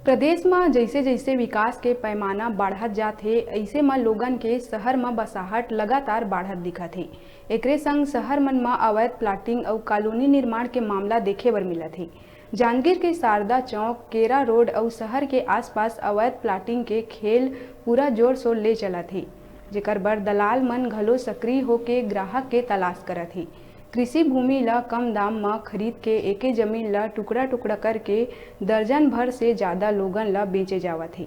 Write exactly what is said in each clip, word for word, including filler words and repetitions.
प्रदेश म जइसे-जइसे विकास के पैमाना बाढ़त जात हे, अइसे म लोगन के शहर म बसाहट लगातार बाढ़त दिखत हे। एकरे संग शहर मन म अवैध प्लाटिंग अउ कॉलोनी निर्माण के मामला देखे बर मिलत हे। जांजगीर के शारदा चौक, केरा रोड अउ शहर के आसपास अवैध प्लाटिंग के खेल पूरा जोर-शोर ले चलत हे, जेकर बर दलाल मन घलो सक्रिय होके ग्राहक के तलाश करत हे। कृषि भूमि ल कम दाम म खरीद के एके जमीन ल टुकड़ा-टुकड़ा करके दर्जन भर से जादा लोगन ल बेचे जावत हे।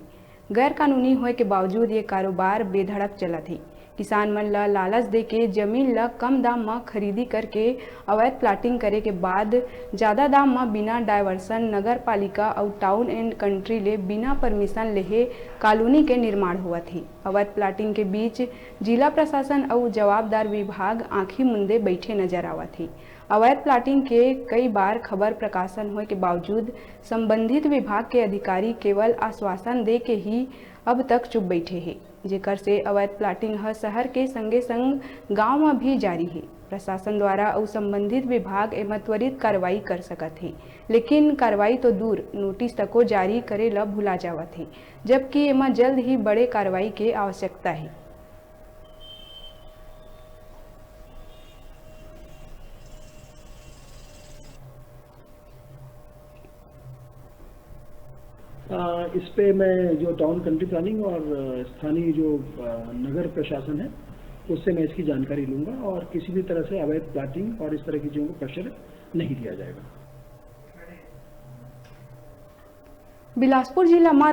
गैर कानूनी होए के बावजूद ये कारोबार बेधड़क चलत हे। किसान मन ल लालच देके जमीन ल कम दाम म खरीदी करके अवैध प्लाटिंग करे के बाद जादा दाम म बिना डायवर्सन, नगर पालिका अउ टाउन एंड कंट्री ले बिना परमिशन लेहे कॉलोनी के निर्माण होवत हे। अवैध प्लाटिंग के बीच जिला प्रशासन अउ जवाबदार विभाग आंखी मुंदे बइठे नजर आवत हे। अवैध प्लाटिंग के कई बार खबर प्रकाशन होए के बावजूद संबंधित विभाग के अधिकारी केवल आश्वासन दे के ही अब तक चुप बइठे हे, जेकर से अवैध प्लाटिंग ह शहर के संगे संग गांव म भी जारी हे। प्रशासन द्वारा अउ संबंधित विभाग एमा त्वरित कार्रवाई कर सकत हे, लेकिन कार्रवाई तो दूर, नोटिस तको जारी करे ल भुला जावत हे, जबकि एमा जल्द ही बड़े कार्रवाई के आवश्यकता हे। अ, इस पे मैं जो टाउन कंट्री प्लानिंग और, अ, स्थानीय जो, अ, नगर प्रशासन है, उससे मैं इसकी जानकारी लूंगा और किसी भी तरह से अवैध प्लाटिंग और इस तरह की चीज़ों को प्रेशर नहीं दिया जाएगा। बिलासपुर जिला म